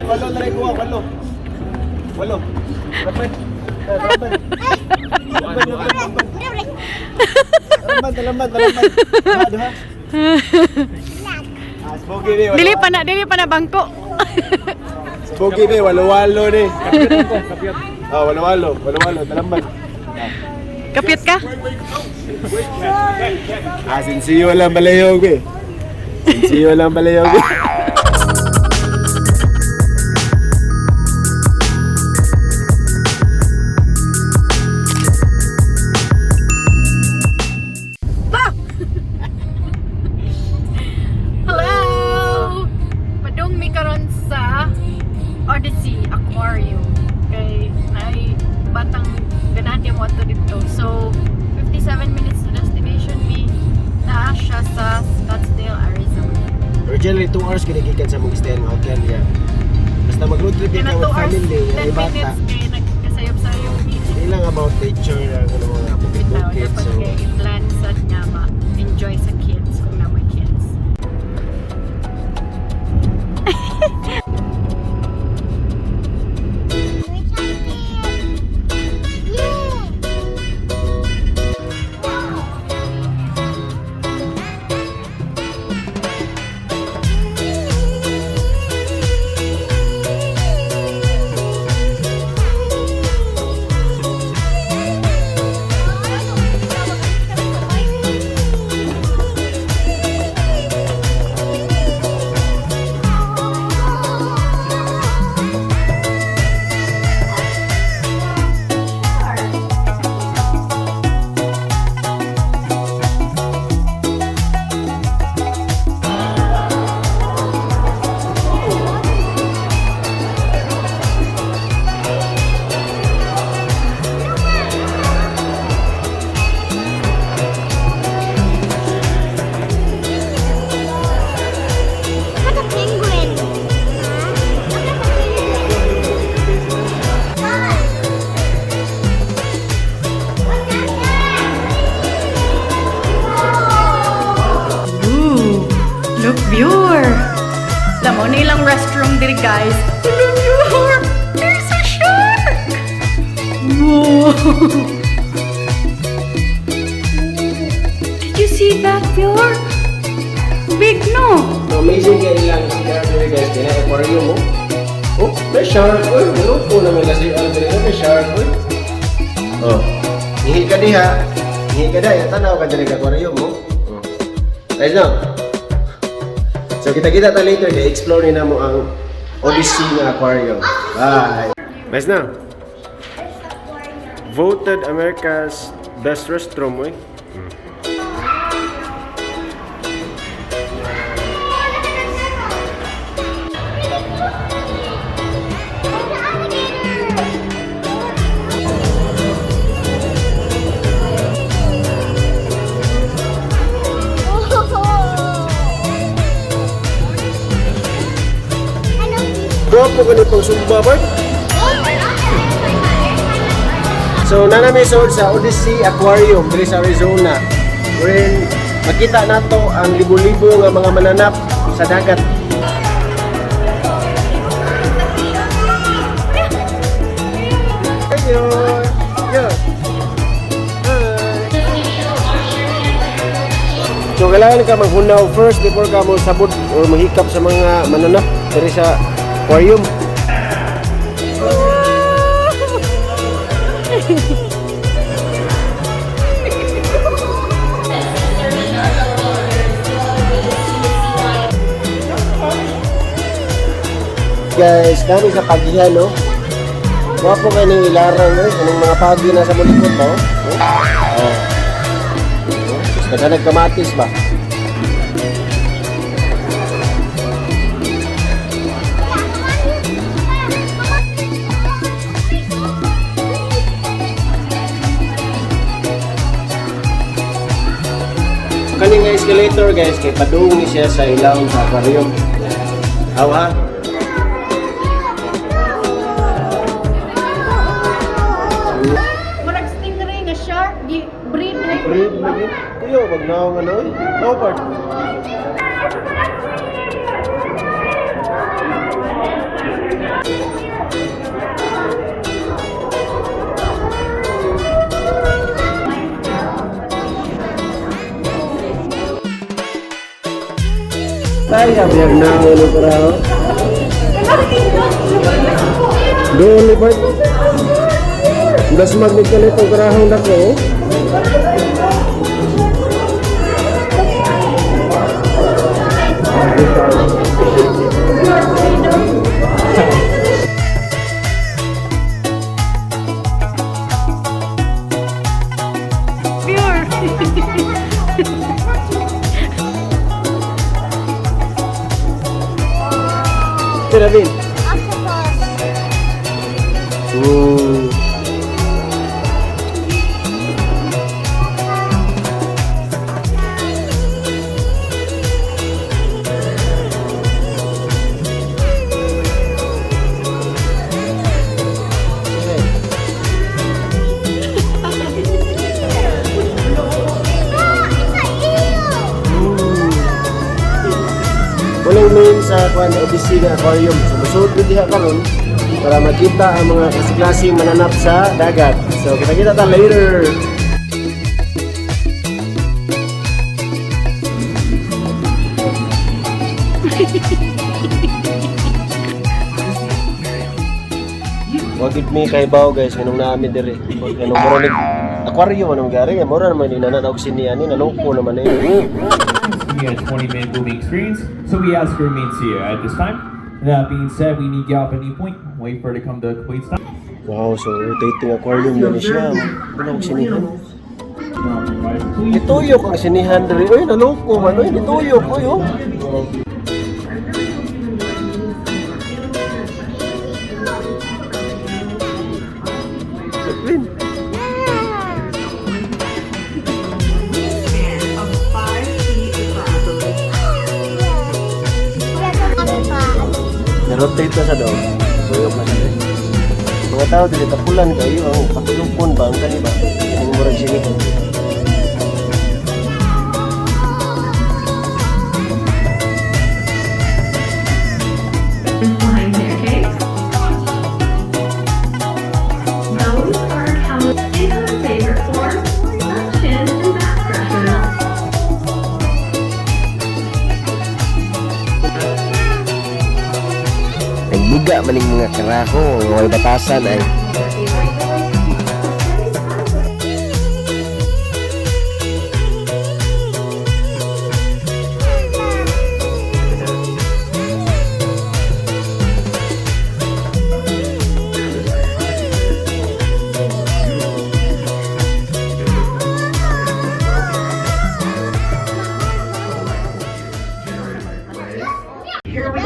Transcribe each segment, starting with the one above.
Walo na rin kuha, walo. Walo. Laban. Laban. Laban, laban, laban. Laban, laban, laban. Duha, duha. Ah, Smokey be, walo. Dili pa na bangko. Smokey be, walo-walo ni. Ah, walo-walo, walo-walo, talamban. Kapit ka? Ah, sinsiyo lang balayog be. Sinsiyo lang balayog be. Pa! Hello! Padung mi karon sa OdySea Aquarium. Kay naay batang ganahan niya mo dito. So, 57 minutes to destination mi naa siya sa Scottsdale, Arizona. Originally, 2 hours kinigikan sa mong stay ang hotel niya. Basta mag-road trip Kaya ka na with 2 hours, family, 10 ay bata. minutes kay nagkasayop-sayop mi. Hindi lang about nature, ang ano, mga Bitaw, bukid-bukid. dapat So, kay i-plan sad nga ma-enjoy sa kids kung na may kids. Look a penguin. Look at the penguin. Mama. What's that? Ooh, look viewer. Lamo na ilang restroom diri, guys. Look viewer, there's a shark. Whoa. Did you see that, viewer? Big, no? So, amazing kay ilang CR diri guys, kaya aquarium mo. Oh, may shark oy, loko na may lasi ang diri may shark oy. Oh. Ngihi ka diha. Ngihi ka diha, tanaw ka diri ka aquarium mo. Oh. Guys no. So kita-kita ta later kay explore ni namo ang OdySea nga aquarium. Bye. Guys na. Voted America's best restroom oy. Hello. Gwapo ka nitong Zumba, Bart. So, nanami sold sa OdySea Aquarium diri sa Arizona. Wherein makita nato ang libo-libo nga mga mananap sa dagat. Yo. Yo. Hi. So kailangan ka maghunaw first before ka mo sabot or mahikap sa mga mananap diri sa aquarium. Guys, kami sa pagihan, no? Gwapo kayo ng ilarang, eh. Anong mga pagi na sa mulikot, no? Oh. Oh. Oh. Basta nagkamatis ba? Kani nga escalator guys, kay padung ni siya sa ilawom sa aquarium. Aw ha? Murag stingray nga shark, gi breed na. Breed na yun. Kuya, wag na akong ano eh. Leopard. Pataya, biyag na ako ng karaho. Doon ni Bart. Dasmag ni kalit ang karahong dako. Oh. Pure. Tira din. Octopus. Ooh. Ah, it's an eel. Walang main sa kuan OBC nga aquarium. So musulod gud diha karon para makita ang mga klase-klaseng mananap sa dagat. So kita-kita ta later. Wagid mi kay bawo guys nganong naami diri. Nganong mura ni aquarium anong gari kay mura naman ni nananaw sini ani naloko naman eh. We had 20-minute moving experience, so we ask your remains here at this time. That being said, we need to get off at any point, wait for it to come to a complete stop. Wow, so rotating aquarium na ni siya. Wala akong sinihan. Gituyok ang sinihan diri. Uy, naloko man. Uy, gituyok. Uy, oh. Win. Na-rotate na sa daw. Tuyok na siya. Diri. Mga tao dili tapulan kayo ang patulupon ba ang kani ba? Ang murag sinihan. Behind there, okay? Those are Callie's favorite form of chin and back scratchers. Nagbuga maning mga karaho, ang way batasan ay.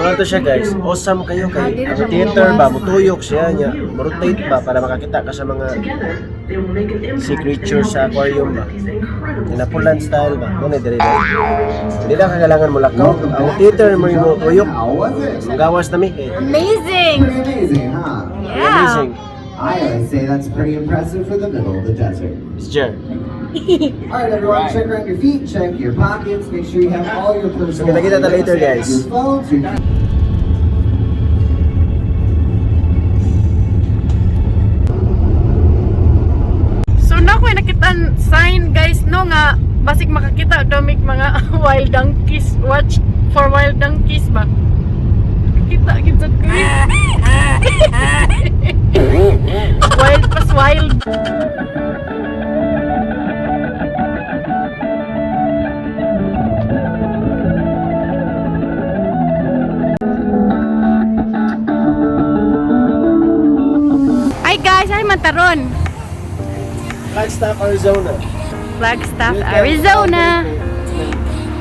Mga to siya guys, awesome kayo kay ang theater ba, mutuyok siya niya, rotate ba para makakita ka sa mga sea creature sa aquarium ba. Tinapulan style ba, mo na dire ba. Hindi na kailangan mo lakaw. Ang theater mo yung tuyok. Ang gawas na mi. Eh. Amazing! Pretty amazing, huh? Yeah. Amazing. I always say that's pretty impressive for the middle of the desert. It's Jer. All right, everyone, check around your feet, check your pockets, make sure you have all your So personal kita-kita ta later guys. your phones, your So na ko nakita sign guys no nga basig makakita damig mga wild donkeys, watch for wild donkeys ba. Kita gid sad ko. Eh. Wild pas wild. Ay guys, ay mantaron. Flagstaff, Arizona. Flagstaff, Arizona.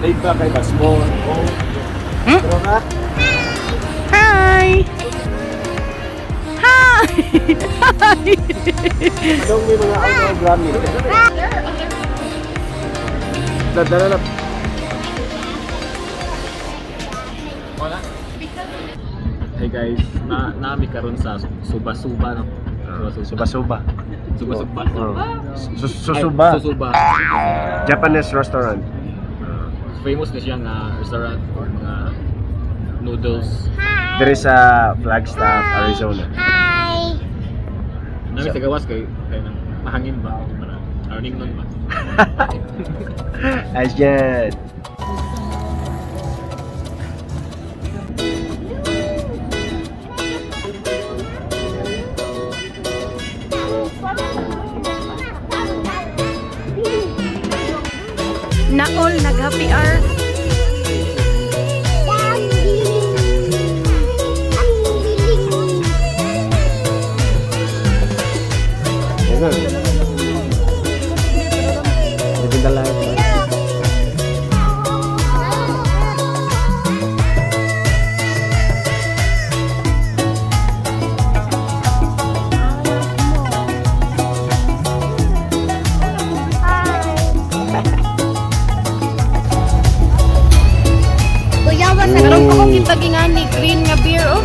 Late ba kay Basbon? Oh. Hmm? Pero ka? Hi! Hi! Hi! Anong may mga outdoor Grammy? Dala na. Hey guys, na nami karon sa Suba-Suba no. Suba-suba. Suba-Suba. Oh. Susuba. Ay, Susuba. Japanese restaurant. Famous na siya nga restaurant for mga noodles. There is sa Flagstaff, Arizona. Hi. Nami sa gawas kay kay nang mahangin ba para aroning nun ba. Asyan. Nag-happy hour. Ang giling. Yes na. Living the life. Kuya, what's Karon pa ko kita gingani green nga beer oh.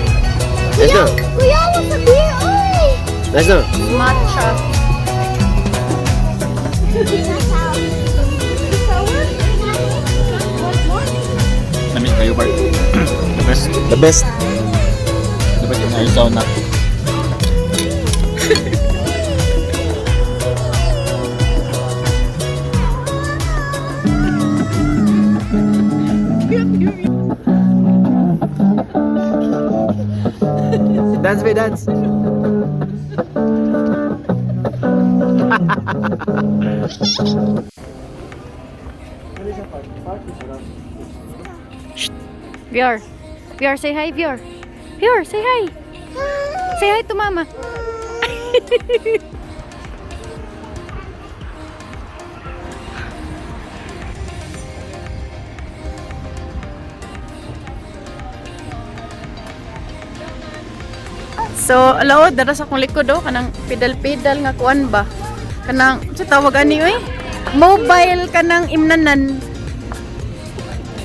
Nice na. Kuya, what's a beer? Oy! Nice na. Matcha. Namiss kayo, Bart. The best. The best. The best in Arizona. Dance be dance. Bior. Bior, say hi, Bior. Bior, say hi. Say hi to mama. So, alaw, dara sa akong likod oh, kanang pedal-pedal nga kuan ba? Kanang, sa tawag ani oy? Mobile kanang imnanan.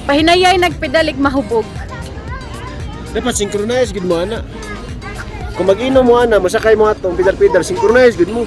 Pahinayay nagpedalig mahubog. Dapat synchronize gud mo ana. Kung mag-inom mo ana, mosakay mo atong pidal-pidal, synchronize gud mo.